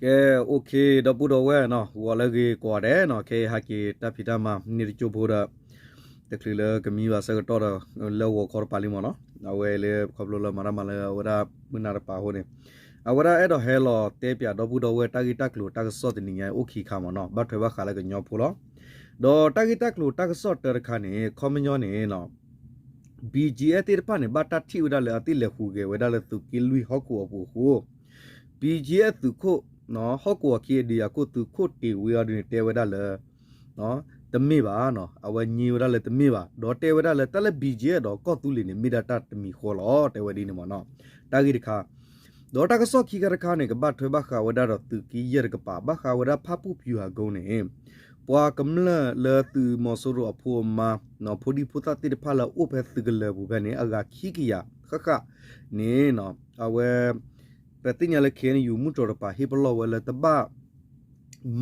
ကဲ OK ဒီပုၢ်ဒီဝဲၢ်နီၤ ဂီၤလၢအဂ့ၤကိးဂၤဒဲးနီၤ, ခဲအံၤဟဲက့ၤတၢ်ဖံးတၢ်မၤန့ၢ်တကၠိဖိဒီး တချုးလၢကမံဘၣ်ဆၢကတီၢ်ဒီး လၢဂီၤခီတပၤလံမ့ၢ်နီၤ, အဝဲလၢခီဖျိလၢမၤတၢ်မၤလၢအဝဲဒၣ်မုၢ်နၤတပၤအဃိန့ၣ်, အဝဲဒၣ်အဲၣ်ဒိးဟဲလီၤတဲပၠးဒီပုၢ်ဒီဝဲၢ်တၢ်ဂ့ၢ်တၢ်ကျိၤတၢ်ကစီၣ်တနံၤညါ အိၣ်ခံခါမ့ၢ်နီၤ, ဘၣ်ထွဲဘၣ်ဃးလၢကညီဖိလီၤ. ဒီးတၢ်ဂ့ၢ်တၢ်ကျိၤတၢ်ကစီၣ်တၢတခါန့ၣ် ခီပညီန့ၣ် BGF သ့ၣ်တဖၣ်န့ၣ် ဘၣ်တၢ်ထံၣ်ဝဲဒၣ်လၢအသ့ၣ်လဲၤဟူးဂဲၤဝဲဒၣ်လၢသုးက့လွံၢ်ဟီၣ်ကဝီၤအပူၤအဃိ, BGF သုးခိၣ် ဟီၣ်ကဝီၤခံအဒုးယၤခိၣ်သုးခိၣ်တ့ၢ်ဝ့အီၤဒုန့ၣ် တဲဝဲဒၣ်လၢ တမ့ၢ်ဘၣ်, အဝဲညံဝဲဒၣ်လၢတမ့ၢ်ဘၣ်, ဒီးတဲဝဲဒၣ်လၢတၢ်လၢ BGF ဒီးကီၢ်သူလ့ၤန့ၣ် မ့ၢ်ဒၣ်တၢ်တမံၤဃီလီၤ တဲဝဲဒ်န့ၣ်မ့ၢ်နီၤ, တၢ်ဂ့ၢ်တခါ ဒီးတၢ်ကစီၣ်ခံခါတခါန့ၣ် ကဘၣ်ထွဲဘၣ်ဃးဝဲဒၣ်ဒီးသုးက့ယဲၢ်တကပၤ ဘၣ်ဃးဝဲဒၣ်ဖၣ်ပူၣ်ဖၠူၤဟးကိန့ၣ်, ပှၤကမျၢၢ်လၢသုးမီၤစိရိၤအဖိအမါ ဖိဒံဖိသၣ်သ့ၣ်တဖၣ်လၢအအိၣ်ဖဲသုးကလၢၤပူၤဖဲန့ၣ် အဂၤခံကယၤဃၣ်ဃၣ်န့ၣ် အဝဲ ပသ့ၣ်ညါလၢ KNU မုၢ်တြီၤတကပၤဟ့ၣ်ပလီၢ်ဝဲလၢတဘၣ်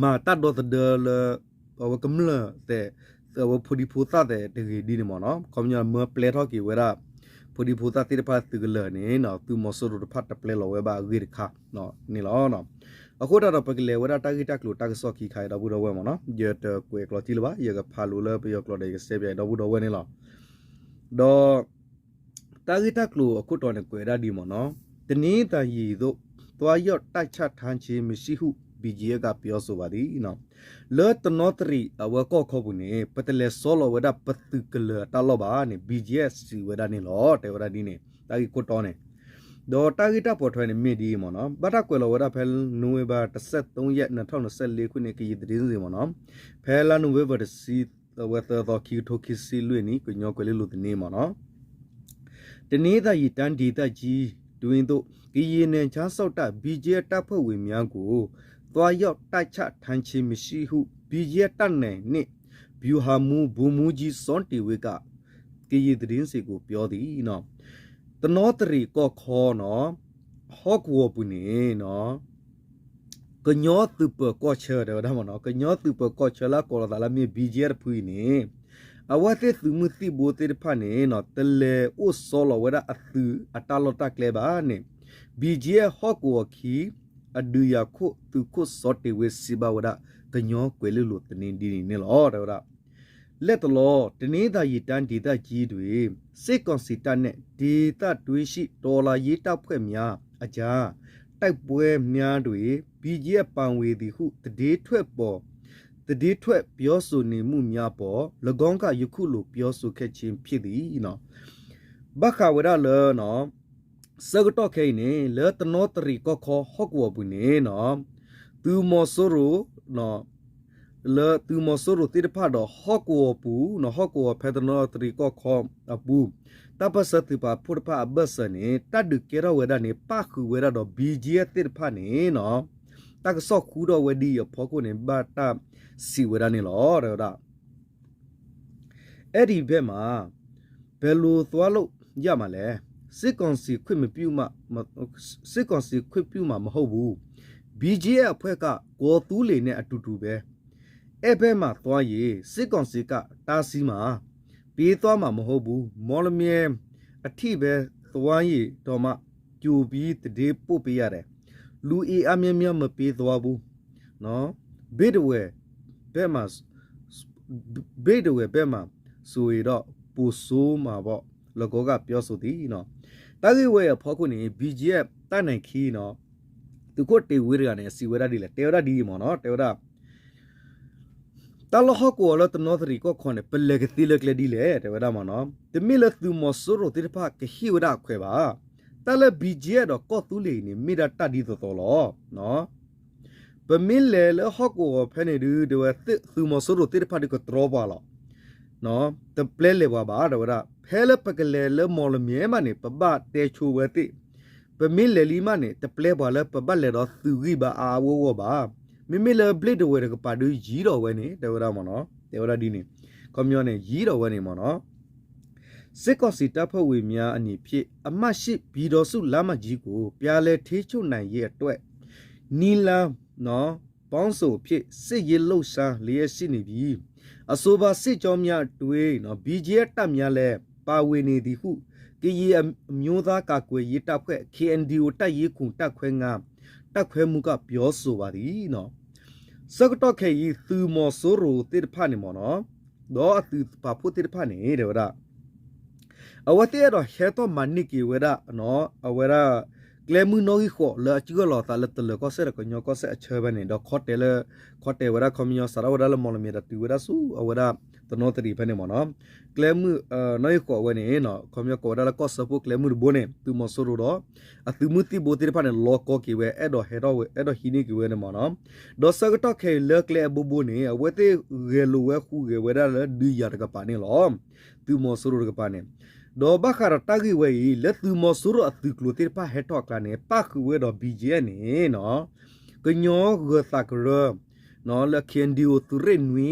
မၤတၢ်ဒီသဒၢလၢ အဝဲကမျၢၢ်သဲး အဝဲဖိဒံဖိသၣ်သဲးတဂ့ၤဒ်န့ၣ်မ့ၢ်နီၤ, ခီပညီမၢပျဲထီၣ်က့ၤဝဲဒၣ် ဖိဒံဖိသၣ်သ့ၣ်တဖၣ်သုးကလၢၤန့ၣ် သုးမီၤစိရိၤတဖၣ်တပျဲလီၤဝဲဘၣ်အဂ့ၢ်တခါန့ၣ်လီၤ. အဃိသတးဒီး ပကလဲၤဝဲဒၣ်တၢ်ဂ့ၢ်တၢ်ကျိၤတၢ်ကစီၣ်ခံခါအံၤ ဒီပုၢ်ဒီဝဲၢ်မ့ၢ်နီၤ, ယတကွဲးကျိာ်ထံလၢၤဘၣ်, ယကဖးလိာ်လၢပယီၤကျိာ်ဒီး ယကစဲးပၠးဒီပုၢ်ဒီဝဲၢ်န့ၣ်လီၤ. ဒီး တၢ်ဂ့ၢ်တၢ်ကျိၤအခိၣ်တီန့ၣ် ကွဲးဒၣ်ဒ်မ့ၢ်နီၤ, တနင်္သာရီသို့ သွားရောက်တိုက်ချထမ်းခြင်းမရှိဟု ဘီၣ်ကၠံအဲၣ်က ပြောဆိုပါသည် လၢတနီသရံၣ်အဝဲကီၢ်ခီပူၤန့ၣ် ပတလဲၤဆီလီၤဝဲဒၣ်ပသုးကလၢၤအတၢ်လီၢ်ဘၣ်န့ၣ် ဘီၣ်ကၠံအဲၣ် စံးဝဲဒၣ်န့ၣ်လီၤ. တဲဝဲဒၣ်ဒ်န့ၣ် တၢ်ဂ့ၢ်ခိၣ်တီန့ၣ်, ဒီးတၢ်ဂ့ၢ်တၢ်ပိာ်ထွဲန့ၣ်မ့ၢ်ဒ်အံၤမ့ၢ်နီၤ, ဘၣ်တၢ်ကွဲးလီၤဝဲဒၣ်ဖဲ November တဆယ့်သုံးရက် နှစ်ထောင့်နှစ်ဆယ့်လေးခုနှစ် ကရင်သတင်းစောင့်မ့ၢ်နီၤ, ဖဲလါ November တဆံ အဝဲသၢသီ ခံကထိခံဆံလွံၢ်နံၣ် ကညီကွဲၤလ့လိၤသန့မ့ၢ်နီၤ, တနင်္သာရီတိုင်းဒေသကြီးတွင်းသို့ ကရင်နယ်ခြားစောင့်တပ် ဘီၣ်ကၠံအဲၣ် တပ်ဖွဲ့ဝင်များကို သွားရောက်တိုက်ချထမ်းခြင်းမရှိဟု ဘီၣ်ကၠံအဲၣ်တပ်နယ်နှင့် ဗျူဟာမှူး ဗိုလ်မှူးကြီး စောတ့ၢ်ဝ့က ကရင်သတင်းစောင့်ကို ပြောသည် တနီသရံၣ်ကီၢ်ခီနီၤ, ဟီၣ်ကဝီၤပူၤန့ၣ်နီၤ, ကညီသုးပၢၤကီၢ်ဆၢ တဲဝဲဒၣ်မ့ၢ်နီၤ, ကညီသုးပၢၤကီၢ်ဆၢလၢအကိးလီၤသးလၢမ့ၢ် ဘီၣ်ကၠံအဲၣ် တဖုအံၤန့ၣ်, အဝဲသ့ၣ်သုးမုၢ်သံၣ်ဘိသ့ၣ်တဖၣ်န့ၣ်နီၤ တလဲၤအိၣ်ဆီလီၤဝဲဒၣ်အသုးအတၢ်လီၢ်တၢ်ကျဲဘၣ်န့ၣ်, ဘီၣ်ကၠံအဲၣ်ဟီၣ်ကဝီၤခံ အဒုးယၤခိၣ်သုးခိၣ်စီၤတ့ၢ်ဝ့ စံးဘၣ်ဝဲဒၣ် ကညီကွဲၤလ့လိၤသန့ဒ်န့ၣ်န့ၣ်လီၤ. တဲဝဲဒၣ် လတ်တလော တနင်္သာရီတိုင်းဒေသကြီးတွင် စစ်ကောင်စီတပ်နဲ့ ဒေသတွင်းရှိ တော်လှန်ရေးတပ်ဖွဲ့များအကြား တိုက်ပွဲများတွင် ဘီၣ်ကၠံအဲၣ် ပါဝင်သည်ဟု သတင်းထွက်ပေါ် သတင်းထွက်ပြောဆိုနေမှုများအပေါ် ၎င်းက ယခုလို ပြောဆိုခဲ့ခြင်းဖြစ်သည် ဘၣ်ဃးဝဲဒၣ်လၢ ဆၢကတီၢ်ခဲအံၤန့ၣ် လၢတနီသရံၣ်ကီၢ်ခီဟီၣ်ကဝီၤပူၤန့ၣ်နီၤ, သုးမီၤစိရိၤ လၢသုးမီၤစိရိၤသ့ၣ်တဖၣ်ဒီးဟီၣ်ကဝီၤပူၤနီၤ, ဟီၣ်ကဝီၤဖဲတနီသရံၣ်ကီၢ်ခီအပူၤ တၢ်ပၢၢ်ဆၢသုးပာ်ဖှိၣ်တဖၣ်အဘၢၣ်စၢၤန့ၣ် တၢ်ဒုးကဲထီၣ်ဝဲဒၣ်န့ၣ် ပၣ်ဃုာ်ဝဲဒၣ်ဒီး ဘီၣ်ကၠံအဲၣ် သ့ၣ်တဖၣ်န့ၣ်နီၤ, တၢ်ကစီၣ်ဃုထီၣ်ဝဲဒ်အံၤအဖီခိၣ်န့ၣ် ဘၣ်တၢ်စံးဝဲဒၣ်န့ၣ်လီၤ. တဲဝဲဒၣ် အဲဒီဘက်မှာ ဘယ်လိုသွားလို့ရမှာလဲ။ စစ်ကောင်စီခွင့်မပြုမှ စစ်ကောင်စီခွင့်ပြုမှာမဟုတ်ဘူး။ ဘီဂျီအက်ဖ်အဖွဲ့က ကော်သူးလေနဲ့အတူတူပဲ။ အဲ့ဘက်မှာသွားရင် စစ်ကောင်စီက တားဆီးမှာ။ ပေးသွားမှာမဟုတ်ဘူး။ မော်လမြိုင်အထိပဲသွားရင်တောင်မှ ကြိုပြီးသတင်းပို့ပေးရတယ်။ လူအင်အားများများမပေးသွားဘူးနော်။ ဘိတ်တဝဲဘက်မှာ ဘိတ်တဝဲဘက်မှာဆိုရင်တော့ ပိုဆိုးမှာပေါ့။ လီၤကီကပြောဆိုသည်နော်။ တၢ်ဂ့ၢ်ဝဲအဖီခိၣ်န့ၣ် ဘီဂျီအက်ဖ် တပ်နယ်ခွဲနီၤ သုးခိၣ်တ့ၢ်ဝ့တဂၤန့ၣ် အစံးဝဲဒၣ်ဒ်လဲၣ်, တဲဝဲဒၣ်ဒ်အံၤမ့ၢ်နီၤ, တဲဝဲဒၣ် တၢ်လီၢ်ဟီၣ်ကဝီၤလၢတနီသရံၣ်ကီၢ်ခီန့ၣ် ပလဲၤကသ့လၢကျဲဒ်လဲၣ် တဲဝဲဒၣ်မ့ၢ်နီၤ, တမ့ၢ်လၢသုးမီၤစိရိၤသ့ၣ်တဖၣ်ကဟ့ၣ်ဝဲဒၣ်အခွဲးဘၣ်. တၢ်လၢ ဘီဂျီအက်ဖ် ဒီးကီၢ်သူလ့ၤအံၤန့ၣ် မ့ၢ်ဒၣ်တၢ်ဒ်သိးသိးလီၤ. ပမ့ၢ်လဲၤလၢဟီၣ်ကဝီၤဖဲန့ၣ်ဒုး တဲဝဲ သုးမီၤစိရိၤသ့ၣ်တဖၣ်ဒုးကတြီပှၤလီၤ. တပျဲလဲၤပှၤဘၣ် တဲဝဲဒၣ်, ဖဲလၢပကလဲၤလၢမီၢ်လမၠဲၣ်မးန့ၣ် ပဘၣ်တဲဆိဝဲသ့ၣ်, ပမ့ၢ်လဲၤလံမးန့ၣ် တပျဲပှၤလၢပဘၣ်လဲၤဒီးသုးဂံၢ်ဘါအါအါဂီၢ်ဂီၢ်ဘၣ်. မ့မ့ၢ်လၢဘျ့ၣ်တဝဲတကပၤဒုးယံၤဒီးဝဲန့ၣ် တဲဝဲဒၣ်မ့ၢ်နီၤ, တဲဝဲဒၣ်ဒ်န့ၣ်, ခီပညီန့ၣ် ယံၤဒီးဝဲန့ၣ်မ့ၢ်နီၤ စစ်ကောင်စီတပ်ဖွဲ့ဝင်များအနေဖြင့် အမှတ်ရှစ် ပြည်ထောင်စုလမ်းမကြီးကို ပြန်လည်ထိန်းချုပ်နိုင်ရေးအတွက် နည်းလမ်း ပေါင်းစုံဖြင့် စစ်ရေးလှုပ်ရှားလျက်ရှိနေပြီ။ အဆိုပါစစ်ကြောင်းများအတွင်း ဘီဂျီအက်ဖ် တပ်များလည်း ပါဝင်နေသည်ဟု ကရင်အမျိုးသားကာကွယ်ရေးတပ်ဖွဲ့ KNDO တပ်ရင်းခုနစ် တပ်ခွဲငါး တပ်ခွဲမှူးက ပြောဆိုပါသည် ဆၢကတီၢ်ခဲအံၤ သုးမီၤစိရိၤသ့ၣ်တဖၣ်န့ၣ်မ့ၢ်နီၤ, ဒီးအသုးပာ်ဖှိၣ်သ့ၣ်တဖၣ်န့ၣ် တဲဝဲဒၣ် အဝဲသ့ၣ်အဲၣ်ဒိးဟဲထီၣ်မၤန့ၢ်က့ၤဝဲဒၣ် အဝဲဒၣ် ကျဲမုၢ်နီၣ်ဂံၢ်ဃိးလၢအစံၣ်ဂီၢ်လီၤအသးလၢတလၢၤကီၢ်စဲၣ်ဒီးကညီကီၢ်စဲၣ်အဆၢဖဲန့ၣ် ဒီးခီတဲာ်လၢ ခီတဲာ်ဝဲဒၣ်ခီပညီ စးထီၣ်ဝဲဒၣ်လၢမီၣ်လမံၤဒီးတုၤဝဲဒၣ်ဆူအဝဲဒၣ် တနီသရံၣ်ဖဲန့ၣ်မ့ၢ်နီၤ, ကျဲမုၢ်နီၣ်ဂံၢ်ဃိးဝဲန့ၣ် ခီပညီကိးဝဲဒၣ်လၢကီၢ်စၢဖှိၣ်ကျဲမုၢ်တဘိန့ၣ် သုးမီၤစိရိၤဒီး အသုးမုၢ်သံၣ်ဘိသ့ၣ်တဖၣ်န့ၣ် လီၤကီက့ၤဝဲ အဲၣ်ဒိးဟဲထီၣ်ဝဲ အဲၣ်ဒိးဟံးန့ၢ်က့ၤဝဲန့ၣ်မ့ၢ်နီၤ, ဒီးဆၢကတီၢ်ခဲအံၤလၢကျဲအဘိဘိန့ၣ် အဝဲသ့ၣ်ဂဲၤလိာ်ဝဲဃုဂဲၤဝဲဒၣ်လၢဒုးယၤတကပၤန့ၣ်လီၤ. သုးမီၤစိရိၤတကပၤန့ၣ် ဒီးဘၣ်ဃးဒီးတၢ်ဂ့ၢ်ဝဲအံၤ လၢသုးမီၤစိရိၤအသုးကျိၤသ့ၣ်တဖၣ်ဟဲထီၣ်အကျါန့ၣ် ပၣ်ဃုာ်ဝဲဒီး ဘံၣ်ကၠံၣ်အဲၣ်န့ၣ် ကညီဂၢၤသးကရၢ လၢ ခ့ၣ်အဲၣ်ယူၣ် သုးရ့ၣ်နွံ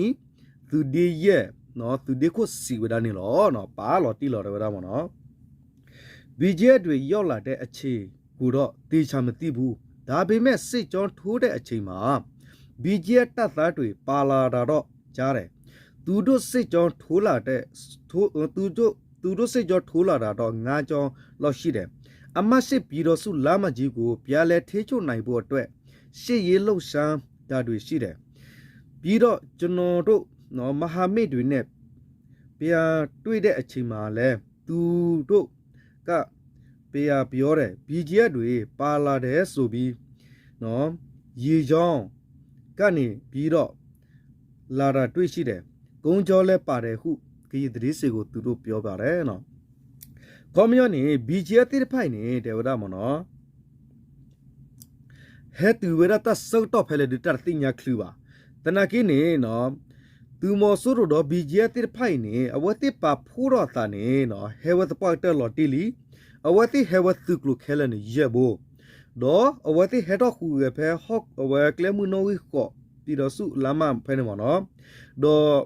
သုးဒ့ယဲၢ် သုးဒ့ခိၣ်စံးဝဲဒၣ်န့ၣ်လီၤ. ပာ်လီၤတံၢ်လီၤတဲဝဲဒၣ်မ့ၢ်နီၤ ဘံၣ်ကၠံၣ်အဲၣ်တွေ ရောက်လာတဲ့အချိန်ကိုတော့ သေချာမသိဘူး. ဒါပေမဲ့ စစ်ကြောင်းထိုးတဲ့အချိန်မှာ ဘံၣ်ကၠံၣ်အဲၣ်တပ်သားတွေ ပါလာတာတော့ကြားတယ်. သူတို့စစ်ကြောင်းထိုးလာတဲ့ ထိုး သူတို့ သူတို့စစ်ကြောင်းထိုးလာတာတော့ ငါးကြောင်းလောက်ရှိတယ်. အမှတ်ရှစ်ပြည်ထောင်စုလမ်းမကြီးကို ပြန်လည်ထိန်းချုပ်နိုင်ဖို့အတွက် စစ်ရေးလှုပ်ရှားတာတွေရှိတယ်. ပြီးတော့ ကျွန်တော်တို့ နော် မဟာမိတ်တွေနဲ့ ပြန်တွေ့တဲ့အချိန်မှာလည်း သူတို့က ပြန်ပြောတယ် ဘီဂျီအက်ဖ် တွေ ပါလာတယ်ဆိုပြီး နော် ရေကြောင်းကနေပြီးတော့ လာတာတွေ့ရှိတယ်. ကုန်းကြောင်းလည်းပါတယ်ဟု ကရင်သတင်းစင်ကို သူတို့ပြောပါတယ်နော်. ခီပညီန့ၣ် ဘီဂျီအက်ဖ် သ့ၣ်တဖၣ်အံၤန့ၣ် တဲဝဲဒၣ်မ့ၢ်နီၤ ဟဲတုၤဝဲဒၣ်တၢ်ဆၢကတီၢ်ဖဲလဲၣ်ဒီး တၢ်တသ့ၣ်ညါချုးဘၣ်. သနာ်က့န့ၣ် သုးမီၤစိရိၤဒီး ဘီဂျီအက်ဖ် သ့ၣ်တဖၣ်အံၤန့ၣ် အဝဲသ့ၣ်ပာ်ဖှိၣ်ထီၣ်အသးန့ၣ် ဟဲဝဲသပှၢ်ကတၢၢ်လီၤတံၢ်လံ. အဝဲသ့ၣ်ဟဲဝဲသုးကျိၤခဲလၢာ်န့ၣ် ယဲၢ်ဘိ, ဒီးအဝဲသ့ၣ်ဟဲထီၣ်ဟူးဂဲၤဖဲ အဝဲကျဲမုၢ်နီၣ်ဂံၢ်ဃိး ပံၤဒီးဆူလါမးဖဲန့ၣ်မ့ၢ်နီၤ. ဒီး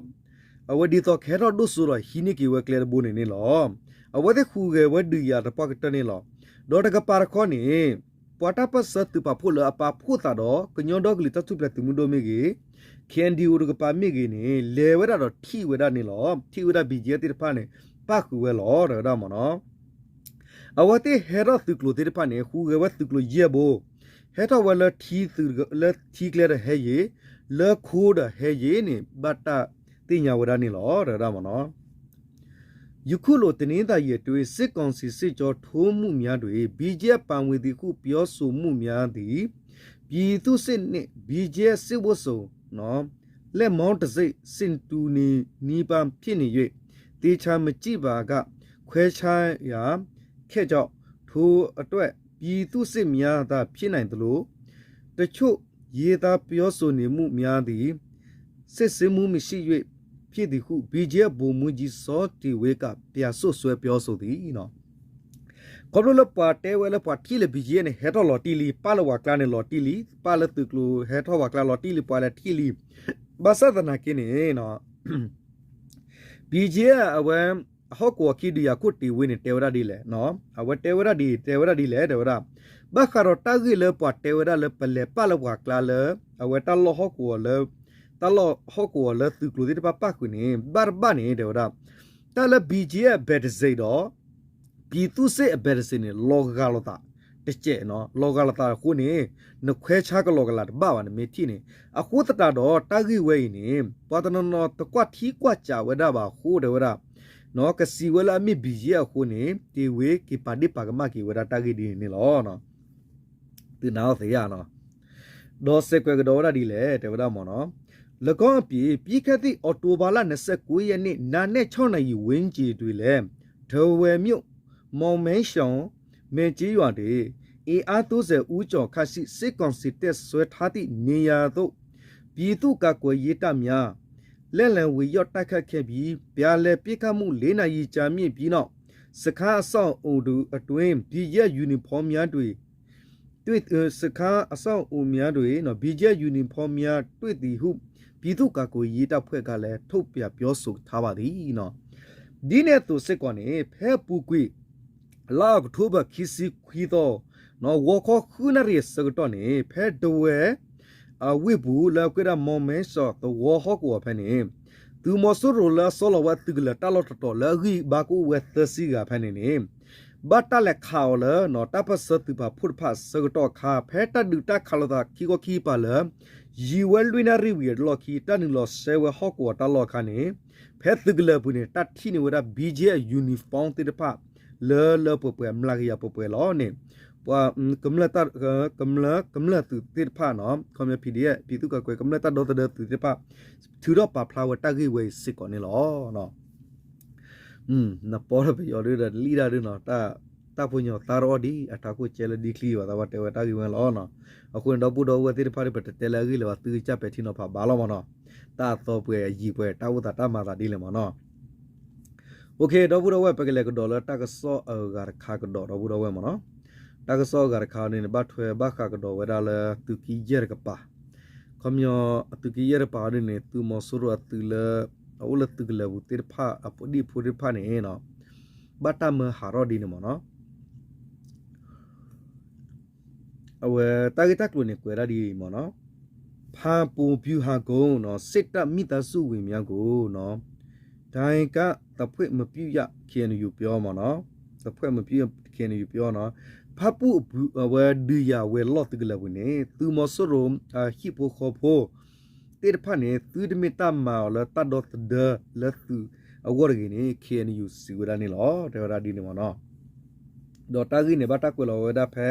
အဝဲဒ်သိးကဟဲထီၣ်ဒိၣ်စိဒီးဟံးန့ၢ်က့ၤဝဲကျဲတဘိန့ၣ်န့ၣ်လီၤ. အဝဲသ့ၣ်ဟူးဂဲၤဝဲဒုးယၤသပှၢ်ကတၢၢ်န့ၣ်လီၤ. ဒီးတကပၤတခီန့ၣ် ပှၤတၢ်ပၢၢ်ဆၢသုးပာ်ဖှိၣ်လၢအပာ်ဖှိၣ်သးဒီး ကညီဒီကလုာ်တၢ်ထူၣ်ဖျဲးသုးမုၢ်ဒိၣ်မ့ၢ်ဂ့ၤ, ခ့ၣ်အဲၣ်ယူၣ် တကပၤမ့ၢ်ဂ့ၤန့ၣ် လဲၤဝဲဒၣ်ဒီးထံၣ်ဝဲဒၣ်န့ၣ်လီၤ. ထံၣ်ဝဲဒၣ် ဘီဂျီအက်ဖ် သ့ၣ်တဖၣ်န့ၣ် ပၣ်ဃုာ်ဝဲလီၤ တဲဝဲဒၣ်မ့ၢ်နီၤ. အဝဲသ့ၣ်ဟဲထီၣ်သုးကျိၤသ့ၣ်တဖၣ်န့ၣ် ဟူးဂဲၤဝဲသုးကျိၤယဲၢ်ဘိ, ဟဲထီၣ်ဝဲလၢ လၢထံကျဲဒီးဟဲယံၤ, လၢခိဒီးဟဲယံၤန့ၣ် ဘၣ်တၢ်သ့ၣ်ညါဝဲဒၣ်န့ၣ်လီၤ တဲဝဲဒၣ်မ့ၢ်နီၤ. ယခုလို တနင်္သာရီ အတွင်း စစ်ကောင်စီ စစ်ကြောင်းထိုးမှုများတွင် ဘီဂျီအက်ဖ် ပါဝင်သည်ဟု ပြောဆိုမှုများသည် ပြည်သူ့စစ်နှင့် ဘီဂျီအက်ဖ် စစ်ဝတ်စုံ လက်မောင်းတံဆိပ် ဆင်တူနေနည်းပါး ဖြစ်နေ၍ သေချာမကြည့်ပါက ခွဲခြားရခက်ကြောင်း ထိုအတွက် ပြည်သူ့စစ်များသာ ဖြစ်နိုင်သလို တချို့ ရေးသားပြောဆိုနေမှုများသည် စစ်ဆေးမှုမရှိ၍ ဖြစ်သည်ဟု ဘီဂျီအက်ဖ် ဗိုလ်မှူးကြီး စောတင်ဝင်းက ပြန်စွပ်စွဲပြောဆိုသည် ခီဖျိလၢပှၤတဲဝဲလၢပှၤထံၣ်လၢ ဘီဂျီအက်ဖ် န့ၣ် ဟဲထီၣ်လီၤတံၢ်လံ, ပၣ်လၢပှၤကျါန့ၣ်လီၤတံၢ်လံ, ပၣ်လၢသုးကျိၤဟဲထီၣ်ပှၤကျါလီၤတံၢ်လံ, ပှၤလဲၤထံၣ်လံ. ဘၣ်ဆၣ်သနာ်က့န့ၣ် ဘီဂျီအက်ဖ် အဝဲ အဟီၣ်ကဝီၤခံဒုးယၤခိၣ်တ့ၢ်ဝ့န့ၣ် တဲဝဲဒၣ်ဒ်လဲၣ်, အဝဲတဲဝဲဒၣ်ဒ် တဲဝဲဒၣ်ဒ်လဲၣ် တဲဝဲဒၣ် ဘၣ်ဃးဒီးတၢ်ဂ့ၢ်လၢပှၤတဲဝဲဒၣ်လၢပလဲၤပၣ်လၢပှၤကျါလၢ အဝဲတၢ်လီၢ်ဟီၣ်ကဝီၤလၢ တၢ်လီၢ်ဟီၣ်ကဝီၤလၢသုးကျိၤသ့ၣ်တဖၣ်ပၣ်ဃုာ်န့ၣ် ဘၣ်တဘၣ်န့ၣ် တဲဝဲဒၣ် တၢ်လၢ ဘီဂျီအက်ဖ် ဘဲၣ်တစ့းဒီး ပြည်သူ့စစ် အဘဲၣ်တစ့းန့ၣ် လီၤဂာ်လိာ်သးတစဲး, လီၤဂာ်လိာ်သးအဃိန့ၣ် နခွဲခြားကလီကလးတဘၣ်ဘၣ် နမ့ၢ်ထံၣ်န့ၣ်. အဃိသတးဒီး တၢ်ဂ့ၢ်ဝဲအံၤန့ၣ် ပှၤတနီၤနီၤတကွၢ်ထံကွၢ်စးဝဲဒၣ်ဘၣ်အဃိ တဲဝဲဒၣ် ကစံးဝဲလၢအမ့ၢ် ဘီဂျီအက်ဖ် အဃိန့ၣ် တ့ၢ်ဝ့က့ၤပာ်ဒ့ၣ်ပာ်ကမၣ်က့ၤဝဲဒၣ်တၢ်ဂ့ၢ်ဒ်န့ၣ်န့ၣ်လီၤ. သုနၢ်အီၣ်သ့ဧါနီၤ. ဒီးစဲးကွဲးကဒီးဝဲဒၣ်ဒ်လဲၣ် တဲဝဲဒၣ်မ့ၢ်နီၤ. လၢကီၢ်အပျ့ၤ ပြီးခဲ့သည့် အောက်တိုဘာလ နှစ်ဆယ့်ကိုးရက်နေ့ နံနက်ခြောက်နာရီဝန်းကျင်တွင်လည်း ထားဝယ်မြို့ မောင်မဲရှောင် မဲကျေးရွာတွင် အင်အားသုံးဆယ်ဦးကျော်ခန့်ရှိ စစ်ကောင်စီတပ်စွဲထားသည့်နေရာသို့ ပြည်သူ့ကာကွယ်ရေးတပ်များ လှည့်လည်ဝင်ရောက်တိုက်ခိုက်ခဲ့ပြီး ပြန်လည်ပစ်ခတ်မှု လေးနာရီကြာမြင့်ပြီးနောက် စခန်းအဆောက်အအုံအတွင်း ဘီဂျီအက်ဖ် ယူနီဖောင်းများတွေ့ တွေ့ စခန်းအဆောက်အအုံများတွင် ဘီဂျီအက်ဖ် ယူနီဖောင်းများတွေ့သည်ဟု ပြည်သူ့ကာကွယ်ရေးတပ်ဖွဲ့ကလည်း ထုတ်ပြန်ပြောဆိုထားပါသည်. ဒ်န့ၣ်အသိးစ့ၢ်ကီးန့ၣ် ဖဲအပူၤကွံာ် လါအီးကထိဘၢၣ် ခံဆံခွံသီ ဂီၤခီ ဃုနၣ်ရံၣ်အဆၢကတီၢ်န့ၣ် ဖဲဒဝဲၢ် အဝ့ၢ်ပူၤ လၢအကွဲးဒၣ် မီၣ်မဲရှောင်သဝီဟီၣ်ကဝီၤဖဲန့ၣ် သုးမီၤစိရိၤလၢအဆီလီၤဝဲအသုးကလၢၤတၢ်လီၢ်တတီၤ လၢအဂံၢ်ဘါကအိၣ်ဝဲသၢဆံဂၤဖဲန့ၣ်န့ၣ် ဘၣ်တၢ်လဲၤခးအီၤလၢ တၢ်ပၢၢ်ဆၢသုးပာ်ဖှိၣ်တဖၣ်အဆၢကတီၢ်အခါ ဖဲတၢ်ဒုးတၢ်ခးလိာ်သးခံခီခံကပၤလၢ ယံာ်ဝဲလွံၢ်နၣ်ရံၣ်ဝံၤအလီၢ်ခံ တၢ်နုာ်လီၤဆှၢဝဲဟီၣ်ကဝီၤတၢ်လီၢ်အခါန့ၣ် ဖဲသုးကလၢၤပူၤန့ၣ် တၢ်ထံၣ်န့ၢ်ဝဲဒၣ် ဘံကၠ့အ uniform သ့ၣ်တဖၣ် လၢလၢပှဲၤပှဲၤ မျးကယၤပှဲၤပှဲၤလီၤန့ၣ် ပှၤ ကမျၢၢ် ကမျၢၢ်သုးသ့ၣ်တဖၣ်နီၤ ခီပညီ PDF ပြည်သူ့ကာကွယ် ကမျၢၢ်တၢ်ဒီသဒၢသုးသ့ၣ်တဖၣ် ထုးထီၣ်ပာ်ဖျါဝဲတၢ်ဂ့ၢ်ဝဲအံၤစ့ၢ်ကီးန့ၣ်လီၤ. နပီထီၣ်ပယီၤဒုဒီးလံၣ်ဒၣ်ဒုနီၤ တၢ်ဖိညီၤသါတအီၣ်ဒံး အထးခိၣ်ကဲလၢဒ်ချံဘၣ် သးပှၢ်တဲဝဲတၢ်ဂ့ၢ်ဝဲလီၤ. အဃိန့ၣ် ဒီပုၢ်ဒီဝဲၢ်သ့ၣ်တဖၣ်ဒု ပတတဲလၢအဂ့ၢ်လၢၤဘၣ် သုကစၢ်ပဲာ်ထံနီၤဖးဘၣ်လီၤမ့ၢ်နီၤ. တၢ်အသီပှဲၤအယံာ်ပှဲၤ တၢ်အိၣ်သးတၢ်မၤသးဒ်လဲၣ်မ့ၢ်နီၤ. အိၣ်ခ့ ဒီပုၢ်ဒီဝဲၢ် ပကလဲၤကဒီးလၢတၢ်ကစီၣ်အဂၤတခါကဒီး ဒီပုၢ်ဒီဝဲၢ်မ့ၢ်နီၤ. တၢ်ကစီၣ်အဂၤတခါန့ၣ် ဘၣ်ထွဲဘၣ်ဃးကဒီးဝဲဒၣ်လၢ သုးက့ယဲၢ်တကပၤ ခီပညီ အသုးက့ယဲၢ်တကပၤဒ်န့ၣ် သုးမီၤစိရိၤအသုးလၢ အအိၣ်လၢသုးကလၢၤပူၤသ့ၣ်တဖၣ် အဖိဒံၣ်ဖိသ့ၣ်တဖၣ်န့ၣ် ဘၣ်တၢ်မၢဟးထီၣ်ဒ်န့ၣ်မ့ၢ်နီၤ. အဝဲတၢ်ဂ့ၢ်တၢ်ကျိၤန့ၣ် ကွဲးဒၣ်ဒ်အံၤမ့ၢ်နီၤ. ဖၣ်ပူၤ ဗျူဟာကုန်း စစ်တပ်မိသားစုဝင်များကို ဒဏ်ခတ်ပိတ်ဆို့ KNU ပြော မ့ၢ်နီၤ. ဖၣ်ပူၤ အဝဲဒုးယၤဝဲၤလီၢ်သုးကလၢၤပူၤန့ၣ် သုးမီၤစိရိၤအဟံၣ်ဖိဃီဖိ သ့ၣ်တဖၣ်န့ၣ် သုတမ့ၢ်တၢ်မၤအီၤလၢတၢ်ဒီသဒၢလၢသုးအဂီၢ်တဂ့ၤန့ၣ် KNU စံးဝဲဒၣ်န့ၣ်လီၤ. တဲဝဲဒၣ်ဒ်န့ၣ်မ့ၢ်နီၤ. ဒီးတၢ်ဂ့ၢ်န့ၣ် ဘၣ်တၢ်ကွဲးလီၤဝဲဒၣ်ဖဲ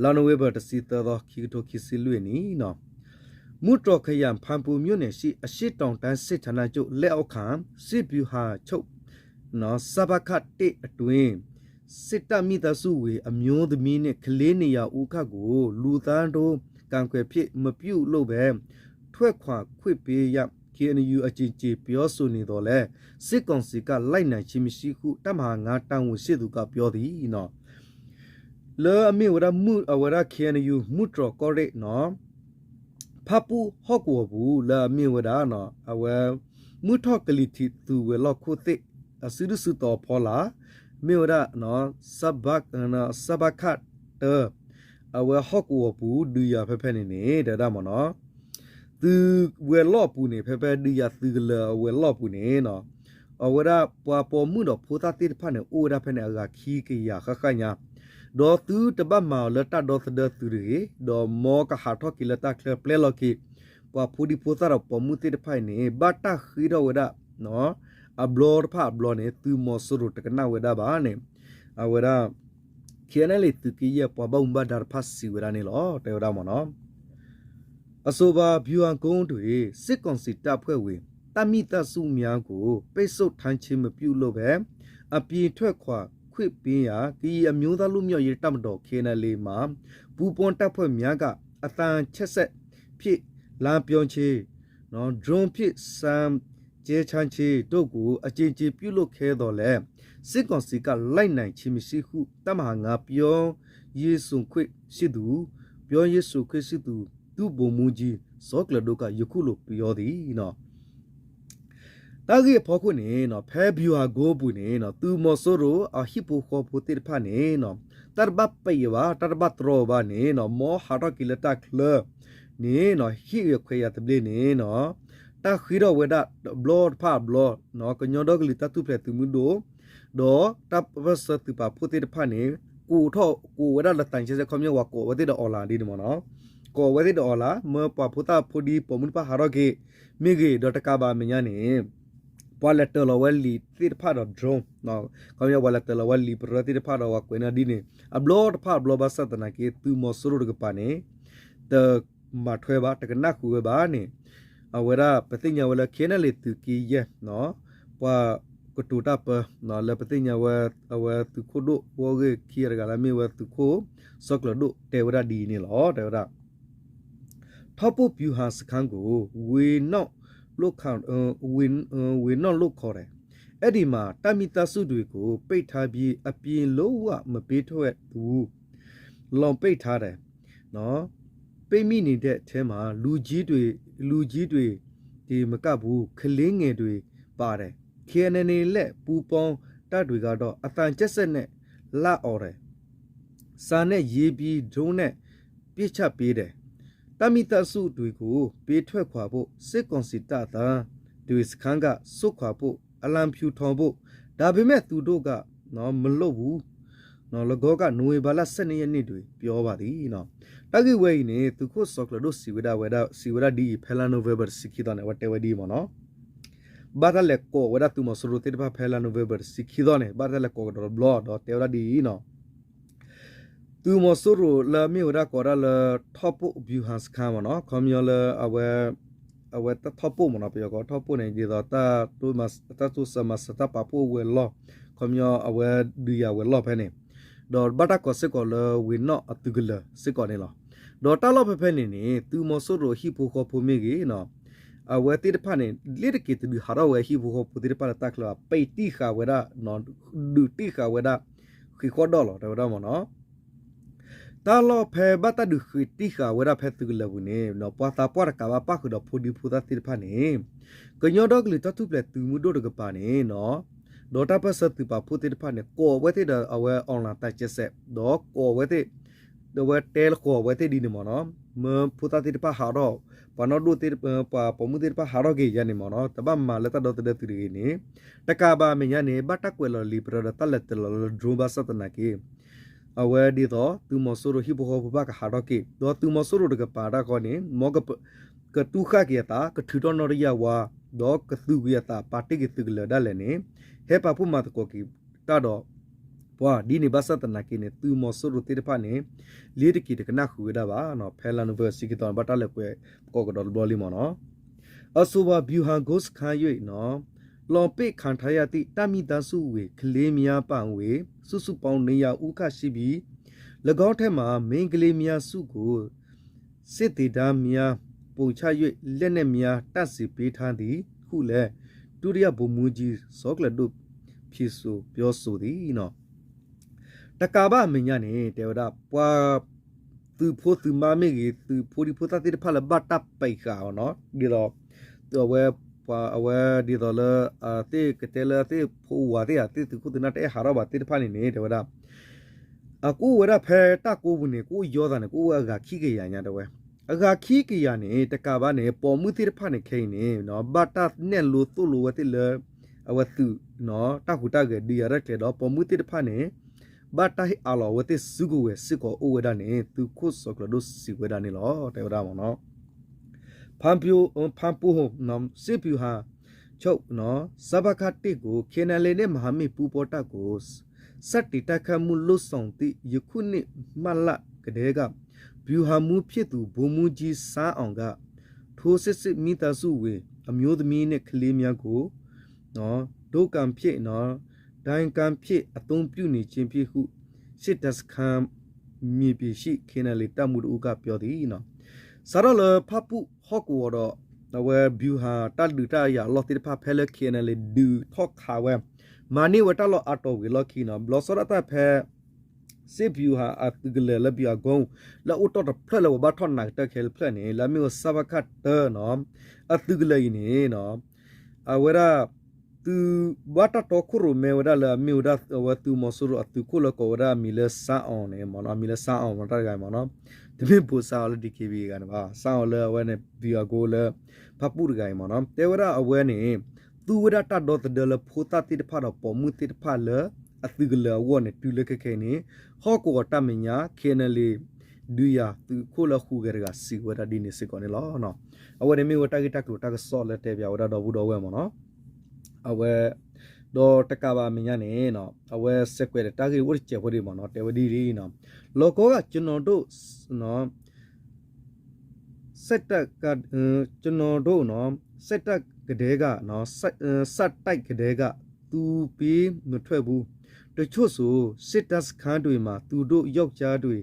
လါနိၣ်ဝ့ဘၢၣ် တဆံသၢသီ ခံကထိခံဆံလွံၢ်နံၣ်နီၤ. မုၢ်တြီၢ်ခရိုင် ဖၣ်ပူၤမြို့နယ်ရှိ အရှေ့တောင်တိုင်းစစ်ဌာနချုပ် လက်အောက်ခံ စစ်ဗျူဟာချုပ် စဗခ တစ် အတွင်း စစ်တပ်မိသားစုဝင် အမျိုးသမီးနှင့် ကလေး နှစ်ယောက် ဦးခန့်ကို လူသားဒုံး ကိုင်တွယ်ဖြင့် မပြုလုပ်ဘဲ ထွက်ခွာခွင့်ပေးရန် KNU အကြိမ်ကြိမ်ပြောဆိုနေသော်လည်း စစ်ကောင်စီက လိုက်နာခြင်းမရှိဟု တပ်မဟာငါး တာဝန်ရှိသူက ပြောသည် လၢအမ့ၢ်ဝဲဒၣ် အဝဲဒၣ် KNU မုၢ်တြီၢ်ကီၢ်ရ့ၣ်နီၤ ဖၣ်ပူၤဟီၣ်ကဝီၤပူၤ လၢအမ့ၢ်ဝဲဒၣ် အဝဲ မုၢ်ထီၣ်ကလံၤထံးသုးဝဲၤလီၢ်ခိၣ်သ့ၣ် အစုဒုၣ်စုတီၤအဖီလာ် မ့ၢ်ဝဲဒၣ် စဗခ တၢ အဝဲဟီၣ်ကဝီၤပူၤ ဒုးယၤဖဲဖဲန့ၣ်န့ၣ် တဲဝဲဒၣ်မ့ၢ်နီၤ သုးဝဲၤလီၢ်ပူၤန့ၣ် ဖဲဖဲဒုးယၤသုးကလၢၤအဝဲၤလီၢ်ပူၤန့ၣ်နီၤ အဝဲဒၣ်ပှၤပိာ်မုၣ်ဒီးဖိသၣ်သ့ၣ်တဖၣ်န့ၣ် အိၣ်ဝဲဒၣ်ဖဲန့ၣ် အဂၤခံကယၤဃၣ်ဃၣ်ညါ ဒီးသုတဘၣ်မၤအီၤလၢတၢ်ဒီသဒၢသုးတဂ့ၤ ဒီးမ်ကဟးထီၣ်က့ၤလၢတၢ်ချၢပျဲလီၤက့ၤ ပှၤဖိဒံဖိသၣ်ဒီးပိာ်မုၣ်သ့ၣ်တဖၣ်အံၤန့ၣ် ဘၣ်တၢ်ဃ့ထီၣ်ဝဲဒၣ် အဘျီတဖၣ်အဘျီန့ၣ် သုးမီၤစိရိၤတကနၣ်ဝဲဒၣ်ဘၣ်န့ၣ် အဝဲဒၣ် KNLA သုးက့ယဲၢ်ပှၤဘၣ်မူဘၣ်ဒါတဖၣ်စံးဝဲဒၣ်န့ၣ်လီၤ. တဲဝဲဒၣ်မ့ၢ်နီၤ အဆိုပါ ဗျူဟာကုန်းတွင် စစ်ကောင်စီတပ်ဖွဲ့ဝင် တပ်မိသားစုများကို ပိတ်ဆို့ထားခြင်း မပြုလုပ်ဘဲ အပြင်ထွက်ခွာခွင့်ပေးရန် ကရင်အမျိုးသားလွတ်မြောက်ရေးတပ်မတော် KNLA မှ ပူးပေါင်းတပ်ဖွဲ့များက အသံချဲ့စက်ဖြင့် လမ်းပြောခြင်း ဒရုန်းဖြင့် စမ်း ကျဲချခြင်းတို့ကို အကြိမ်ကြိမ်ပြုလုပ်ခဲ့သော်လည်း စစ်ကောင်စီက လိုက်နာခြင်းမရှိဟု တပ်မဟာငါး ပြောရေးဆိုခွင့်ရှိသူ ပြောရေးဆိုခွင့်ရှိသူ ဒုဗိုလ်မှူးကြီး စောကလယ်ဒိုက ယခုလိုပြောသည် တၢ်ဂ့ၢ်အဖီခိၣ်န့ၣ် ဖဲဗျူဟာကုန်းအပူၤန့ၣ် သုးမီၤစိရိၤအဟံၣ်ဖိဃီဖိသ့ၣ်တဖၣ်န့ၣ် တၢ်တဘၣ်ပံးအီၤဘၣ် တၢ်တဘၣ်တြီအီၤဘၣ်န့ၣ် မ်ဟးထီၣ်က့ၤလၢတၢ်ချၢန့ၣ် ဟ့ၣ်ဂဲၤခွဲးယာ်သဘျ့န့ၣ် တၢ်ဃ့ထီၣ်ဝဲဒၣ်တဘျီတဖၣ်အဘျီ ကညီဒီကလုာ်တၢ်ထူၣ်ဖျဲးသုးမုၢ်ဒိၣ် ဒီးတၢ်ပၢၢ်ဆၢသုးပာ်ဖှိၣ်သ့ၣ်တဖၣ်န့ၣ် ကိးထီၣ်ကိးဝဲဒၣ်လၢသံချဲစက် ခီပညီ ပှၤကိးဝဲသ့ၣ်ဒီးအီၤလၢ်ဒ်န့ၣ်မ့ၢ်နီၤ ကိးဝဲသ့ၣ်ဒီးအီၤလၢ် မၢပှၤဖိသၣ်ဖိဒံပိာ်မုၣ်တဖၣ်ဟးထီၣ်က့ၤ မ့ၢ်ဂ့ၤ ဒီးတကးဘၣ်အမဲာ်ညါန့ၣ် ပှၤလဲၤတၢၤလီၤဝဲလံာ်သ့ၣ်တဖၣ်ဒီး drone ခီပညီ ပှၤလဲၤတၢၤလီၤဝဲလံာ်ပရၢသ့ၣ်တဖၣ်ဒီး ပှၤကွဲးန့ၢ်ဒ်န့ၣ် အဘျီတဖၣ်အဘျီဘၣ်ဆၣ်သနာ်က့ သုးမီၤစိရိၤတကပၤန့ၣ် တမၤထွဲဘၣ် တကနၣ်ဃုာ်ဝဲဘၣ်န့ၣ် အဝဲဒၣ်ပသ့ၣ်ညါဝဲလၢ KNLA သုးက့ယဲၢ် ပှၤကတိၤတၢ်ပၢ လၢပသ့ၣ်ညါဝဲ အဝဲသုးခိၣ်ဒိၣ် ဝီဂ့ၢ်ခံဂၤတဂၤလၢမ့ၢ်ဝဲသုးခိၣ် စီၤကျၢၤဒိၣ် တဲဝဲဒၣ်ဒ်အံၤန့ၣ်လီၤ. တဲဝဲဒၣ် ထောက်ပို့ဗျူဟာစခန်းကို ဝေနောက်လို့ခေါ် ဝေ ဝေနောက်လို့ခေါ်တယ်။ အဲ့ဒီမှာ တပ်မိသားစုတွေကို ပိတ်ထားပြီး အပြင်လုံးဝမပေးထွက်ဘူး။ လောင်ပိတ်ထားတယ်နော်။ ပိတ်မိနေတဲ့အထဲမှာ လူကြီးတွေ လူကြီးတွေတင်မကဘူး ကလေးငယ်တွေပါတယ်။ ခီအန်အန်အေ နဲ့ ပူးပေါင်းတပ်တွေကတော့ အသံချဲ့စက်နဲ့ လှမ်းအော်တယ်။ စာနဲ့ရေးပြီး ဒရုန်းနဲ့ ပစ်ချပေးတယ်။ တပ်မိသားစုတွေကို ပေးထွက်ခွာဖို့ စစ်ကောင်စီတပ်သားတွေ စခန်းက ဆုတ်ခွာဖို့ အလံဖြူထောင်ဖို့ ဒါပေမဲ့ သူတို့က နော် မလုပ်ဘူး။ လၢဂီၤကၣ် နိၣ်ဝ့ဘၢၣ်လါ ဆယ်နှစ်ရက်နေ့တွင် ပြောပါသည် တၢ်ဂ့ၢ်ဝဲအံၤန့ၣ် သုးခိၣ်စီၤကျၢၤဒိၣ်စံးဝဲဒၣ်ဝဲဒၣ် စံးဝဲဒၣ်ဒ်အံၤ ဖဲလါနိၣ်ဝ့ဘၢၣ်တဆံခံသီန့ၣ် အဝဲတဲဝဲဒ်အံၤမ့ၢ်နီၤ. ဘၣ်တၢ်လဲၤကိးဝဲဒၣ်သုးမီၤစိရိၤသ့ၣ်တဖၣ်ဖဲလါနိၣ်ဝ့ဘၢၣ်တဆံခံသီန့ၣ် ဘၣ်တၢ်လဲၤကိးကဒီးတဘျီ ဒီးတဲဝဲဒၣ်ဒ်အံၤနီၤ. သုးမီၤစိရိၤလၢအမ့ၢ်ဝဲဒၣ်ကိးဒၣ်လၢ ထောက်ပို့ ဗျူဟာစခန်း မ့ၢ်နီၤ ခီပညီလၢ အဝဲ ထောက်ပို့ မ့ၢ်နီၤ ပယီၤကိး ထောက်ပို့ န့ၣ် ဒ်သိး တၢ်တိစၢၤမၤစၢၤတၢ်ပာ်ဖှိၣ်ဝဲၤလီၢ် ခီပညီအဝဲဒုးယၤဝဲၤလီၢ်ဖဲန့ၣ် ဒီးဘၣ်တၢ်ကိးစ့ၢ်ကီးလၢဝ့ၤနီၣ်အသုးကလၢၤစ့ၢ်ကီးန့ၣ်လီၤ. ဒီးတၢ်လီၢ်ဖဲဖဲန့ၣ်န့ၣ် သုးမီၤစိရိၤဟံၣ်ဖိဃီဖိမ့ၢ်ဂ့ၤ အဝဲသ့ၣ်တဖၣ်န့ၣ် လ့တက့ၤတဒုးဟးထီၣ်ဝဲဟံၣ်ဖိဃီဖိသ့ၣ်တဖၣ်လၢတၢ်ချၢဘၣ် ပံးတံၢ်ဃာ်ဝဲဒၣ် ဒုးတံၢ်ဃာ်ဝဲဒၣ် ဃ့ၢ်ဃီၣ်ဒီၣ်လီၤ တဲဝဲဒၣ်မ့ၢ်နီၤ. တၢ်လီၢ်ဖဲဘၣ်တၢ်ဒုးဃ့ၢ်တံၢ်ဃာ်ဝဲဒၣ်ဖဲသုးကလၢၤပူၤန့ၣ် ပှၤသးပှၢ်တကးဘၣ်ပၣ်ဃုာ်ဒီးဖိဒံဖိသၣ်သ့ၣ်တဖၣ်န့ၣ် ကညီဒီကလုာ်တၢ်ထူၣ်ဖျဲးသုးမုၢ်ဒိၣ်တကပၤန့ၣ် ဒီးတၢ်ပၢၢ်ဆၢသုးပာ်ဖှိၣ်သ့ၣ်တဖၣ်န့ၣ် ကိးဝဲသ့ၣ်ဒီးအဝဲ online တၢ်ကဲစဲး ဒီးကိးဝဲသ့ၣ် ဒီးအဝဲတဲဃီၤဝဲသ့ၣ်ဒ်န့ၣ်မ့ၢ်နီၤ မၢဖိသၣ်သ့ၣ်တဖၣ်ဟးထီၣ် ပှၤနီၢ်ဒိၣ်သ့ၣ် ပှၤပိာ်မုၣ်သ့ၣ်တဖၣ်ဟးထီၣ်က့ၤယၤန့ၣ်မ့ၢ်နီၤ တဘၣ်မၤလၢတၢ်ဒီသဒၢသုးတဂ့ၤန့ၣ် တကးဘၣ်အမဲာ်ညါန့ၣ် ဘၣ်တၢ်ကွဲးလီၤလံာ်ပရၢဒီးတၢ်လဲၤတလီၤလၢ drone ဘၣ်ဆၣ်သနာ်က့ အဝဲဒ်သိး သုးမီၤစိရိၤဟံၣ်ဖိဃီဖိဘၣ်ကဟးထီၣ်က့ၤ ဒီးသုးမီၤစိရိၤတကပၤတၢ်ဃီန့ၣ် မ်ကတူၢ်ဃၣ်က့ၤအသး ကထုးထီၣ်နီၣ်တယၢ်ဝါ ဒီးကသူၣ်က့ၤအသး ပာ်တ့ၢ်က့ၤသုးကလၢၤဒၣ်လဲာ်န့ၣ် ဟဲပာ်ဖှိၣ်မၤသကိးက့ၤတၢ်ဒီး ပှၤဒ်န့ၣ်ဘၣ်ဆၣ်သနာ်က့န့ၣ် သုးမီၤစိရိၤသ့ၣ်တဖၣ်န့ၣ် လ့တက့ၤတကနၣ်ဃုာ်ဝဲဒၣ်ဘၣ် ဖဲလါနိၣ်ဝ့ဘၢၣ်တဆံခံသီန့ၣ် ဘၣ်တၢ်လဲၤကွဲးကိးကဒီးတဘျီလံမ့ၢ်နီၤ. အဆိုပါ ဗျူဟာကုန်းစခန်း လောင်းပစ်ခံထားရသည့် တပ်မိသားစုဝင် ကလေးများပါဝင် စုစုပေါင်း နှစ်ရာ ဦးခန့်ရှိပြီး ၎င်းထဲမှာ မိန်းကလေးများစုကို စစ်သင်တန်းများ ပုံချ၍ လက်နက်များ တပ်ဆင်ပေးထားသည်ဟုလည်း ဒုတိယဗိုလ်မှူးကြီး စီၤကျၢၤဒိၣ် ဖြေဆိုပြောဆိုသည် တကးဘၣ်အမဲာ်ညါန့ၣ် တဲဝဲဒၣ် ပှၤသုးဖိသုးမါမ့ၢ်ဂ့ၤ သုးဖိဒံဖိသၣ်သ့ၣ်တဖၣ်လၢဘၣ်တၢ်ပံးဃာ်အီၤနီၤ ဒ်သိး အဝဲ အဝဲဒ်သိးလၢ အသ့ၣ်ကတဲလၢအသ့ၣ်ဖိဝၤသ့ၣ် အသ့ၣ်သုးခိၣ်သုးနၢ်တအဲၣ်ဟးထီၣ်ဘၣ်သ့ၣ်တဖၣ်န့ၣ်န့ၣ် တဲဝဲဒၣ် အကအိၣ်ဝဲဒၣ်ဖဲတၢ်ကိးပူၤန့ၣ် ကအိၣ်ယီသးန့ၣ် ကအိၣ်ဝဲအဂၤခံကယၤညါတဲဝဲ အဂၤခံကယၤန့ၣ် တကးဘၣ်န့ၣ် ပိာ်မုၣ်သ့ၣ်တဖၣ်န့ၣ် ခဲအံၤန့ၣ် ဘၣ်တၢ်နဲၣ်လိသိၣ်လိဝဲသ့ၣ်လၢ အဝဲသုး တၢ်ဟူးတၢ်ဂဲၤဒုးယၤရဲၣ်ကျဲၤဒီး ပိာ်မုၣ်သ့ၣ်တဖၣ်န့ၣ် ဘၣ်တၢ်ဟ့ၣ်အးလီၤအဝဲသ့ၣ်စုကဝဲၤစ့ၢ်ကီးအိၣ်ဝဲဒၣ်န့ၣ် သုးခိၣ်စီၤကျၢၤဒိၣ်စံးဝဲဒၣ်န့ၣ်လီၤ တဲဝဲဒၣ်မ့ၢ်နီၤ ဖမ်းပို့ စစ်ဗျူဟာချုပ် စဗခ တစ်ကို KNLA နဲ့ မဟာမိတ်ပူးပေါင်းတပ်ကို စတင်တိုက်ခိုက်မှုလုပ်ဆောင်သည့် ယခုနှစ် မတ်လကတည်းက ဗျူဟာမှူးဖြစ်သူ ဗိုလ်မှူးကြီး စန်းအောင်က ထိုစစ်စစ်မိသားစုဝင် အမျိုးသမီးနဲ့ ကလေးများကို ဒို့ကံဖြစ် ဒို့ကံဖြစ် အသုံးပြုနေခြင်းဖြစ်ဟု စစ်တပ်စခန်း မြေပြင်ရှိ KNLA တပ်မှူးတစ်ဦးက ပြောသည် စးထီၣ်လၢဖၣ်ပူၣ်ဟီၣ်ကဝီၤဒီး အဝဲ ဗျူဟာ တၢ်ဒုးတၢ်ယၤအလီၢ်သ့ၣ်တဖၣ်ဖဲလၢ KNLA ဒုးထီၣ်ခးဝဲ မၤန့ၢ်ဝဲတၢ်လီၢ်အါတီၤဝံၤအလီၢ်ခံနီၤ ဘျီစီၤဒၣ်တၢ်ဖဲ စစ်ဗျူဟာ အသုးကလၢၤလၢ ဗျူဟာကုန်း လၢအအိၣ်တ့ၢ်တဖျၢၣ်လၢပဘၣ်ထီၣ်နာ်ကတၢၢ်ခဲလၢာ်တဖျၢၣ်န့ၣ် လၢအမ့ၢ်ဝဲ စဗခ တစ်နီၤ အသုးကလၢၤအံၤန့ၣ် အဝဲဒၣ် သုးဘၣ်တၢ်တီခိၣ်ရိၣ်မဲဝဲဒၣ်လၢအမ့ၢ်ဝဲဒၣ် အဝဲသုးမီၤစိရိၤအသုးခိၣ်လၢကိးဝဲဒၣ်အမံၤလၢ စန်းအောင်န့ၣ်မ့ၢ်နီၤ အမံၤလၢ စန်းအောင် မ့ၢ်တၢ်တဂၤအံၤမ့ၢ်နီၤ တမ့ၢ်ဘိးစန်းအောင်လၢ DKBA တဂၤန့ၣ်ဘၣ် စန်းအောင်လၢအဝဲန့ၣ် ဗျူဟာကုန်း လၢ ဖၣ်ပူၣ်တဂၤအံၤမ့ၢ်နီၤ တဲဝဲဒၣ်အဝဲန့ၣ် သူဝဲဒၣ်တၢ်ဒီသဒၢလၢဖိသၣ်သ့ၣ်တဖၣ်ဒီးပိာ်မုၣ်သ့ၣ်တဖၣ်လၢ အသုးကလၢၤအဂီၢ်န့ၣ် တုၤလၢခဲခဲအံၤန့ၣ် ဟီၣ်ကဝီၤတၢ်မဲာ်ညါ KNLA ဒုးယၤသုးခိၣ်လၢဟူးဂဲၤတဂၤစံးဝဲဒၣ်ဒ်န့ၣ်စ့ၢ်ကီးန့ၣ်လီၤ. အဝဲန့ၣ်မ့ၢ်ဝဲတၢ်ဂ့ၢ်တၢ်ကျိၤတၢ်ကစီၣ်လၢတဲပၠးဝဲဒၣ်ဒီပုၢ်ဒီဝဲၢ်မ့ၢ်နီၤ အဝဲ ဒီးတကးဘၣ်အမဲာ်ညါန့ၣ် အဝဲစဲးကွဲးဒီးတၢ်ဂ့ၢ်အိၣ်တစဲးဖိဒံးမ့ၢ်နီၤ တဲဝဲဒ်အံၤ လီၤကီက ကျွန်တော်တို့ စက်တပ်က ကျွန်တော်တို့နော် စက်တပ်ကတည်းကနော် စက်စက်တိုက်ကတည်းက သူပေးမထွက်ဘူး။ တချို့ဆို စစ်တပ်စခန်းတွေမှာ သူတို့ယောက်ျားတွေ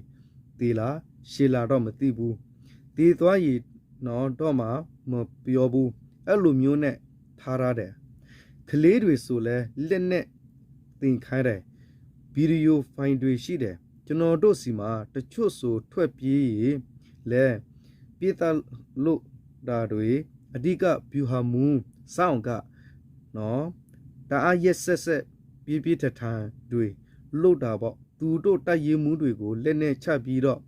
သေလား ရှင်လားတော့မသိဘူး။ သေသွားရင်နော် တော့မှမပြောဘူး။ အဲ့လိုမျိုးနဲ့ ထားထားတယ်။ ကလေးတွေဆိုလည်း လက်နက်သင်ခိုင်းတယ်။ ဗီဒီယိုဖိုင်တွေရှိတယ်။ ကျွန်တော်တို့ဆီမှာ တချို့ဆိုထွက်ပြေးရင်လည်း ပစ်သတ်လို့တာတွေ အဓိကဗျူဟာမှူး စောင့်က နော် တအားရက်စက်စက် ပြင်းပြင်းထန်ထန်တွေ လုပ်တာပေါ့။ သူတို့တပ်ရင်းမှူးတွေကို လက်နက်ချပြီးတော့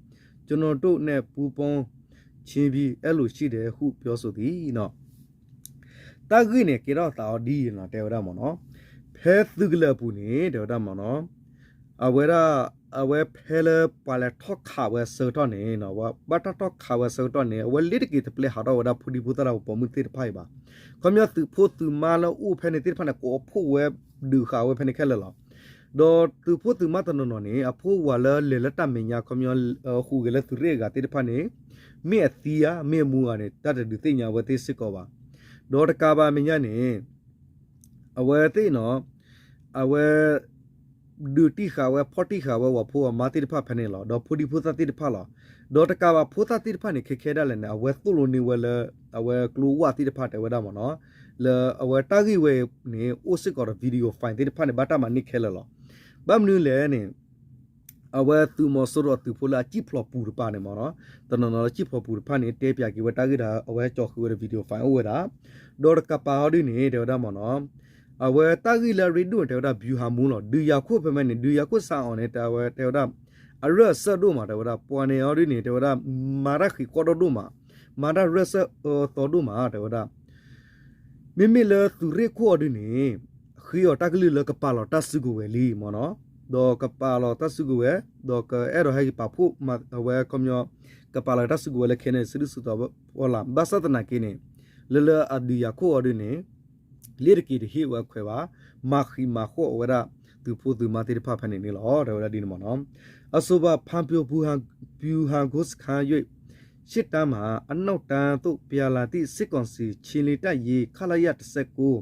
ကျွန်တော်တို့နဲ့ပူးပေါင်းခြင်းပြီး အဲ့လိုရှိတယ်ဟု ပြောဆိုသည်နော် တၢ်ဂ့ၢ်န့ၣ် ကဲထီၣ်သးအီၤဒ်အံၤနီၤ တဲဝဲဒၣ်မ့ၢ်နီၤ ဖဲသုးကလၢၤအပူၤန့ၣ် တဲဝဲဒၣ်မ့ၢ်နီၤ အဝဲဒၣ် အဝဲဖဲလၢပှၤလဲၤထီၣ်ခးဝဲအဆၢကတီၢ်န့ၣ် ဘၣ်တၢ်ထီၣ်ခးဝဲအဆၢကတီၢ်န့ၣ် အဝဲလ့တက့ၤတပျဲဟးထီၣ်ဝဲဒၣ်ဖိဒံဖိသၣ်တၢ်ပိာ်မုၣ်သ့ၣ်တဖၣ်အံၤဘၣ်. ခီပညီသုးဖိသုးမါလၢအိၣ်ဖဲန့ၣ်သ့ၣ်တဖၣ်န့ၣ် ကိးဖှိၣ်ဝဲဒုးဃာ်ဝဲဖဲန့ၣ်ခဲလၢာ်လီၤ. ဒီးသုးဖိသုးမါတနီၤနီၤန့ၣ် အဖိဝၤလၢလဲၤလၢတၢ်မဲာ်ညါ ခီပညီ ဟူးဂဲၤလၢသုးရ့ၣ်အဂၤသ့ၣ်တဖၣ်န့ၣ် မ့ၢ်အသံဧါ မ့ၢ်အမူဧါန့ၣ် တၢ်တဒုးသ့ၣ်ညါဝဲသ့ၣ်စ့ၢ်ကီးဘၣ်. ဒီးတကးဘၣ်အမဲာ်ညါန့ၣ် အဝဲသ့ၣ်နီၤ အဝဲ ဒုးတံၢ်ဃာ်ဝဲ ဖီၣ်တံၢ်ဃာ်ဝဲဝၤဖိဝၤမါသ့ၣ်တဖၣ်ဖဲန့ၣ်လီၤ. ဒီးဖိဒံဖိသၣ်သ့ၣ်တဖၣ်လီၤ. ဒီးတကးဘၣ်ဖိသၣ်သ့ၣ်တဖၣ်န့ၣ် ခဲခဲဒၣ်လဲာ်န့ၣ် အဝဲသိၣ်လိန့ၢ်ဝဲလၢ အဝဲကျိဝၣ်သ့ၣ်တဖၣ်တဲဝဲဒၣ်မ့ၢ်နီၤ လၢအဝဲတၢ်ဂ့ၢ်ဝဲန့ၣ် အိၣ်စ့ၢ်ကီးဒီး video file သ့ၣ်တဖၣ်န့ၣ် ဘၣ်တၢ်မၤန့ၢ်ခဲလၢာ်လီၤ. ဘၣ်မနုၤလဲၣ်န့ၣ် အဝဲသုးမီၤစိရိၤအသုးဖိလၢအစံၣ်ဖျိးပူၤတပၤန့ၣ်မ့ၢ်နီၤ တနီၤနီၤလၢစံၣ်ဖျိးပူၤတဖၣ်န့ၣ် တဲပၠးက့ၤဝဲတၢ်ဂ့ၢ်ဒီး အဝဲကၠီဃုာ်ဝဲဒီး video file အိၣ်ဝဲဒၣ် ဒီးတကပၤအီၤဒ်န့ၣ် တဲဝဲဒၣ်မ့ၢ်နီၤ အဝဲတၢ်ဂ့ၢ်လၢအရ့ဒိၣ်န့ၣ် တဲဝဲဒၣ် ဗျူဟာမှူး လီၤ. ဒုးယၤခိၣ်ဖဲမ့ၢ်န့ၣ် ဒုးယၤခိၣ်စးအီၤန့ၣ် တဲဝဲ တဲဝဲဒၣ် အရၢၢ်အစၢၢ်ဒိၣ်မး တဲဝဲဒၣ် ပှၤန့ၣ်အီၤဒ်န့ၣ် တဲဝဲဒၣ် မၤတၢ်ဃံးဃီၣ်ဒီဒိၣ်မး မၤတၢ်ရၢၢ်စၢၢ်အၢသီဒိၣ်မး တဲဝဲဒၣ် မ့မ့ၢ်လၢသုးရ့ၣ်ခိၣ်အီၤဒ်န့ၣ် ဃ့အီၤတၢ်ကလုၢ်လၢကပာ်လီၤတၢ်စုကဝဲၤလံမ့ၢ်နီၤ ဒီးကပာ်လီၤတၢ်စုကဝဲၤ ဒီးကအဲၣ်ဒိးဟဲက့ၤပာ်ဖှိၣ် အဝဲခီပညီ ကပာ်လီၤတၢ်စုကဝဲၤလၢ ခဲန့ၣ် စုဒုၣ်စုတီၤဖီလာ် ဘၣ်ဆၣ်သနာ်က့န့ၣ် လၢလၢအဒုးယၤခိၣ်အီၤဒ်န့ၣ် လ့တက့ၤတဟ့ၣ်ဝဲခွဲးဘၣ် မၤဃံးမၤဃီၣ်အဝဲဒၣ် သုးဖိသုးမါသ့ၣ်တဖၣ်ဖဲန့ၣ်န့ၣ်လီၤ တဲဝဲဒၣ်ဒ်န့ၣ်မ့ၢ်နီၤ အဆိုပါ ဖန်ပြိုဗျူဟာကုန်းစခန်း ရှေ့တန်းမှာ အနောက်တန်းသို့ ပြန်လာသည့် စစ်ကောင်စီ ခြေလျင်တပ်ရင်း ခလရ တစ်ဆယ့်ကိုး,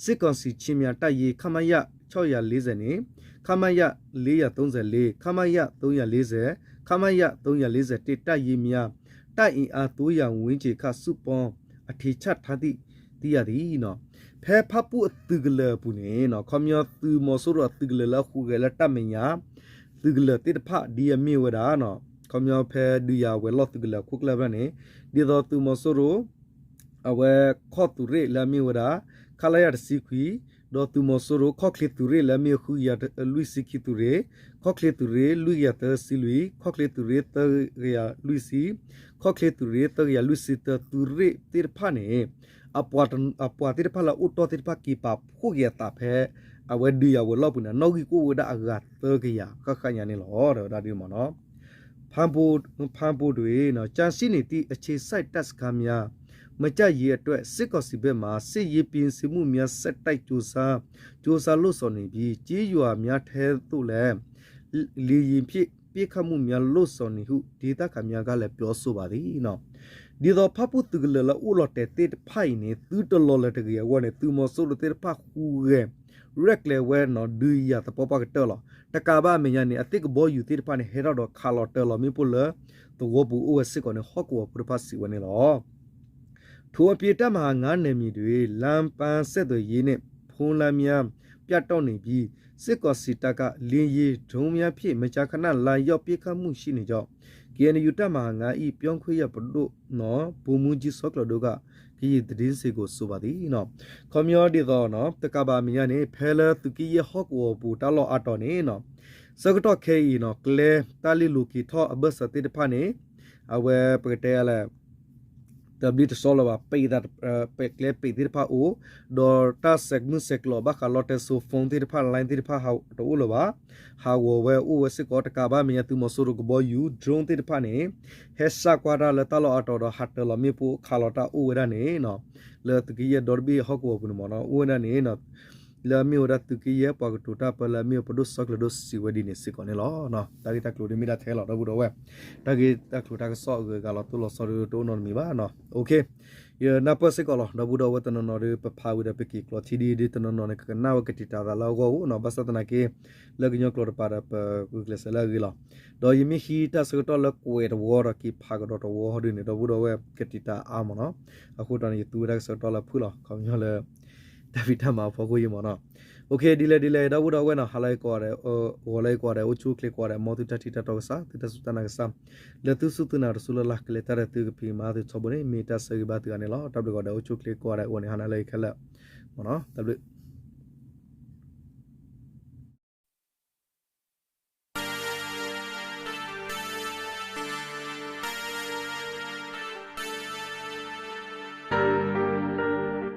စစ်ကောင်စီ ခြေမြန်တပ်ရင်း ခမရ ခြောက်ရာလေးဆယ် နှင့် ခမရ လေးရာသုံးဆယ့်လေး, ခမရ သုံးရာလေးဆယ်, ခမရ သုံးရာလေးဆယ့်တစ် တပ်ရင်းများ တပ်အင်အား သုံးရာဝန်းကျင်ခန့် စုပေါင်း အထည်ချထားသည့် သိရသည် ဖဲဖၣ်ပူၣ်အသုးကလၢၤအပူၤန့ၣ် ခီပညီသုးမီၤစိရိၤအသုးကလၢၤလၢအဟူးဂဲၤလၢ တၢ်မဲာ်ညါ သုးကလၢၤသ့ၣ်တဖၣ် ဒ်အမ့ၢ်ဝဲဒၣ် ခီပညီဖဲဒုးယၤဝဲၤလီၢ်သုးကလၢၤအခိၣ်ကျၢၢ်ဖဲန့ၣ် ဒ်သိးသုးမီၤစိရိၤ အဝဲခီၣ်သုးရ့ၣ်လၢအမ့ၢ်ဝဲဒၣ် ခလရ တစ်ဆယ့်ခွံ, ဒီးသုးမီၤစိရိၤခီၣ်ချ့သုးရ့ၣ်လၢအမ့ၢ် ဃုကယၤလွံၢ်ဆံခံသုးရ့ၣ်, ခီၣ်ချ့သုးရ့ၣ် လွံၢ်ကယၤသၢဆံလွံၢ်, ခီၣ်ချ့သုးရ့ၣ် သၢကယၤလွံၢ်ဆံ, ခီၣ်ချ့သုးရ့ၣ် သၢကယၤလွံၢ်ဆံသၢ သုးရ့ၣ်သ့ၣ်တဖၣ်န့ၣ် အပှၤသ့ၣ်တဖၣ်လၢအအိၣ်တီၢ်သ့ၣ်တဖၣ် က့ၤပာ်ဖှိၣ်က့ၤအသးဖဲ အဝဲဒုးယၤဝဲၤလီၢ်ပူၤန့ၣ် နီၣ်ဂံၢ်ကအိၣ်ဝဲဒၣ်အဂၤသၢကယၤ ဃၣ်ဃၣ်ညါန့ၣ်လီၤ တဲဝဲဒၣ်ဒ်မ့ၢ်နီၤ ဖမ်းဖို့တွင် ကျန်ရှိနေသည့် အခြေစိုက်တပ်စခန်းများ မကျရေးအတွက် စစ်ကောင်စီဘက်မှ စစ်ရေးပြင်ဆင်မှုများ ဆက်တိုက်ကြိုးစား ကြိုးစားလုပ်ဆောင်နေပြီး ကျေးရွာများထဲသို့လည်း လေယာဉ်ဖြင့် ပစ်ခတ်မှုများ လုပ်ဆောင်နေဟု ဒေသခံများကလည်း ပြောဆိုပါသည် ဒ်သိးဖၣ်ပူၣ်သုးကလၢၤလၢအိၣ်လီၤတဲာ်သ့ၣ်တဖၣ်အံၤန့ၣ် သုတလီၤလၢၤတဂ့ၤအဂီၢ်န့ၣ် သုးမီၤစိရိၤသ့ၣ်တဖၣ်ဟူးဂဲၤ ရဲၣ်ကျဲၤဝဲနီၤ ဒုးယၤသပှၢ်ပှၢ်ကတၢၢ်လီၤ. တကးဘၣ်အမဲာ်ညါန့ၣ် အသ့ၣ်ကဘီယူၤသ့ၣ်တဖၣ်န့ၣ် ဟဲထီၣ်ဒီးခးလီၤတၢၢ်လီၤမ့ၣ်ပိၢ်လၢ သဝီပူၤအိၣ်ဝဲစ့ၢ်ကီးန့ၣ် ဟီၣ်ကဝီၤဖိတဖၣ်စံးဝဲန့ၣ်လီၤ. ထိုအပြင် တပ်မဟာငါးနယ်မြေတွင် လမ်းပန်းဆက်သွယ်ရေးနှင့် ဖုန်းလိုင်းများ ပြတ်တောက်နေပြီး စစ်ကောင်စီတပ်က လေယာဉ် drone များဖြင့် မကြာခဏ လာရောက်ပစ်ခတ်မှု ရှိနေကြောင်း KNU တပ်မဟာငါး ၏ ပြောခွင့်ရ ပဒိၣ် ဗိုလ်မှူးကြီး စောကလီၤဒိက ကရင်သတင်းစင်ကို ဆိုပါသည် ခီပညီဒ်သိး တကးဘၣ်အမဲာ်ညါန့ၣ် ဖဲလၢသုးက့ယဲၢ်ဟီၣ်ကဝီၤပူၤတၢ်လီၢ်အါတီၤန့ၣ် ဆၢကတီၢ်ခဲအံၤနီၤ ကျဲတၢ်လ့ၢ်လိၤက့ၤထီၣ်အဘၢၣ်စၢၤသ့ၣ်တဖၣ်န့ၣ် အဝဲပကတဲလဲၣ် တဘျ့တစီလၢၤဘၣ် ပ့ၤသး ပကျဲပ့ၤသ့ၣ်တဖၣ်အိၣ် ဒီးတၢ်ဆဲးမုၢ်ဆဲးကျိးဘၣ်ဃးလီတဲစိ phone သ့ၣ်တဖၣ် line သ့ၣ်တဖၣ်တအိၣ်လၢၤဘၣ် ဟးဂီၤဝဲအိၣ်ဝဲစ့ၢ်ကီး တကးဘၣ်မဲာ်ညါသုးမီၤစိရိၤကဘီယူၤ drone သ့ၣ်တဖၣ်န့ၣ် ဟဲစးကွၢ်တၢ်လၢတၢ်လီၢ်အါတီၤဒီးဟးတၢၢ်လီၤမ့ၣ်ပိၢ်ခးလီၤတၢ်အိၣ်ဝဲဒၣ်န့ၣ် လၢသုးက့ယဲၢ်ဒီတဘ့ၣ်ဟီၣ်ကဝီၤပူၤန့ၣ်မ့ၢ်နီၤ အိၣ်ဝဲဒၣ်န့ၣ် လၢအမ့ၢ်ဝဲဒၣ်သုးက့ယဲၢ်ပှၤကတိၤတၢ်ပၢလၢအမ့ၢ်ပဒိၣ်စီၤကျၢၤဒိၣ်စံးဝဲဒ်န့ၣ်စ့ၢ်ကီးန့ၣ်လီၤ. တၢ်ဂ့ၢ်တၢ်ကျိၤဒ်မ့ၢ်ဒၣ်ထဲလီၤ ဒီပုၢ်ဒီဝဲၢ် တၢ်ဂ့ၢ်တၢ်ကျိၤတၢ်ကစီၣ်အဂုၤအဂၤလီၤတိၢ်လီၤဆီဒ်တအိၣ်နီတမံၤဘၣ်နီၤ. ယနၢ်ပၢၢ်စ့ၢ်ကီးလီၤ ဒီပုၢ်ဒီဝဲၢ်တနီၤနီၤဒီး ပဖးဝံၤဒီးပက့ၤကျိးထံဒ်ဒ်တနီၤနီၤန့ၣ် ကကနၣ်ဝဲကတံာ်တာ်သးလၢအဂီၢ်အိၣ်နီၤ ဘၣ်ဆၣ်သနာ်က့ လၢကညီကျိာ်တပၤဒီးပဂုာ်ကျဲးစၢးလၢအဂ့ၤလီၤ. ဒီးယမ့ၢ်ဟံးတၢ်ဆၢကတီၢ်လၢကွဲးတဝီဒီးက့ၤဖးကဒီးတဝီဟီဒ်န့ၣ် ဒီပုၢ်ဒီဝဲၢ်ကတံာ်တာ်အါမ့ၢ်နီၤ အဃိတၢ်န့ၣ် ယသူဝဲဒၣ်ကဆၢကတီၢ်လၢဖုၣ်လီၤ ခီပညီလၢ တၢ်ဖံးတၢ်မၤအဖီခိၣ်ယံၤမ့ၢ်နီၤ. ဒ်လဲၣ်ဒ်လဲၣ် ဒီပုၢ်ဒီဝဲၢ်နီၤ ဟါလၢယကိးဂၤဒဲး ဂီၤလၢယကိးဂၤဒဲး အိၣ်ဆူၣ်အိၣ်ချ့ကိးဂၤဒဲး မ်သုတၢ်ထံၣ်တၢ်တီကစၢ် သုတၢ်စူၢ်တၢ်နာ်ကစၢ် လၢသုစူၢ်သုနာ်တစူၢ်လၢ်လၢ် ကလဲၤတၢ်ဒီးသုကဖံးမၤသုထီဘိန့ၣ် မ့ၢ်တၢ်ဆၢဂ့ၤဘၣ်သုဂၤန့ၣ်လီၤ. တၢ်ဘျုးကိးဂၤဒဲး အိၣ်ဆူၣ်အိၣ်ချ့ကိးဂၤဒဲး အိၣ်န့ၣ် ဟါနၤလၢယခဲလၢာ် မ့ၢ်နီၤ တၢ်ဘျုး